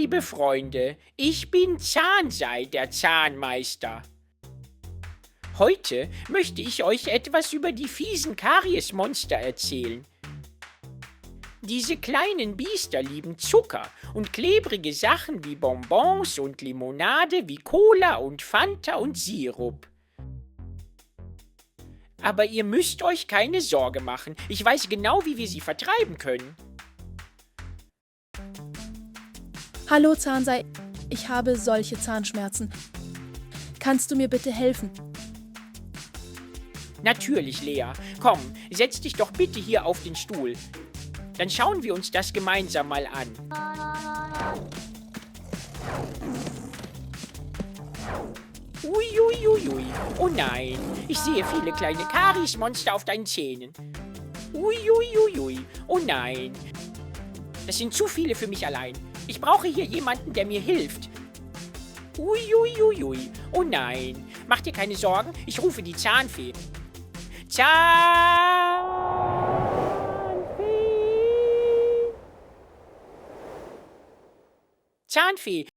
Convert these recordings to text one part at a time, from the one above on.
liebe Freunde, ich bin Zahnsei, der Zahnmeister. Heute möchte ich euch etwas über die fiesen Kariesmonster erzählen. Diese kleinen Biester lieben Zucker und klebrige Sachen wie Bonbons und Limonade wie Cola und Fanta und Sirup. Aber ihr müsst euch keine Sorge machen. Ich weiß genau, wie wir sie vertreiben können. Hallo Zahnsei, ich habe solche Zahnschmerzen. Kannst du mir bitte helfen? Natürlich, Lea. Komm, setz dich doch bitte hier auf den Stuhl. Dann schauen wir uns das gemeinsam mal an. Uiuiuiui. Oh nein, ich sehe viele kleine Kariesmonster auf deinen Zähnen. Uiuiuiui. Oh nein. Das sind zu viele für mich allein. Ich brauche hier jemanden, der mir hilft. Uiuiuiui. Oh nein. Mach dir keine Sorgen, ich rufe die Zahnfee. Zahnfee,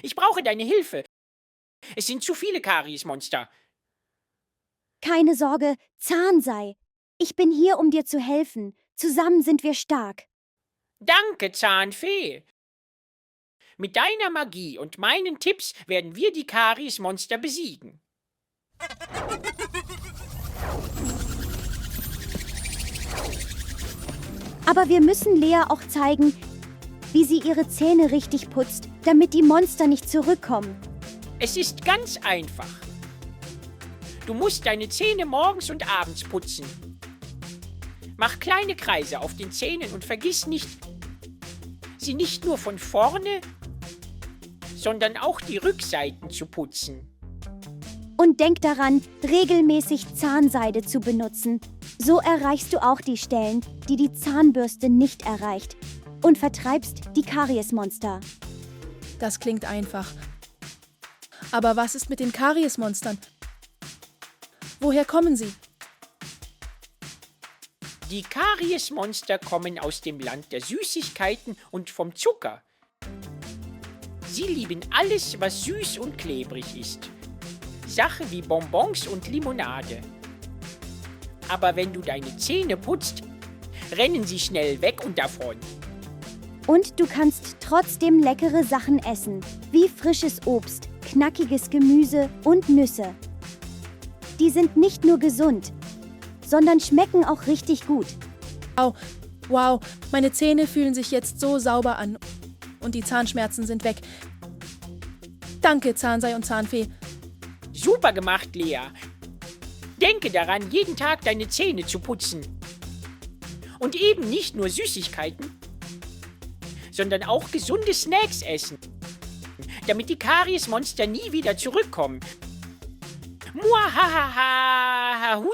ich brauche deine Hilfe. Es sind zu viele Kariesmonster. Keine Sorge, Zahnsei. Ich bin hier, um dir zu helfen. Zusammen sind wir stark. Danke, Zahnfee. Mit deiner Magie und meinen Tipps werden wir die Kariesmonster besiegen. Aber wir müssen Lea auch zeigen, wie sie ihre Zähne richtig putzt, damit die Monster nicht zurückkommen. Es ist ganz einfach. Du musst deine Zähne morgens und abends putzen. Mach kleine Kreise auf den Zähnen und vergiss nicht, sie nicht nur von vorne, sondern auch die Rückseiten zu putzen. Und denk daran, regelmäßig Zahnseide zu benutzen. So erreichst du auch die Stellen, die die Zahnbürste nicht erreicht. Und vertreibst die Kariesmonster. Das klingt einfach. Aber was ist mit den Kariesmonstern? Woher kommen sie? Die Kariesmonster kommen aus dem Land der Süßigkeiten und vom Zucker. Sie lieben alles, was süß und klebrig ist. Sachen wie Bonbons und Limonade. Aber wenn du deine Zähne putzt, rennen sie schnell weg und davon. Und du kannst trotzdem leckere Sachen essen, wie frisches Obst, knackiges Gemüse und Nüsse. Die sind nicht nur gesund, sondern schmecken auch richtig gut. Wow, meine Zähne fühlen sich jetzt so sauber an und die Zahnschmerzen sind weg. Danke, Zahnsei und Zahnfee. Super gemacht, Lea. Denke daran, jeden Tag deine Zähne zu putzen. Und eben nicht nur Süßigkeiten, sondern auch gesunde Snacks essen, damit die Kariesmonster nie wieder zurückkommen. Muahahaha, hui!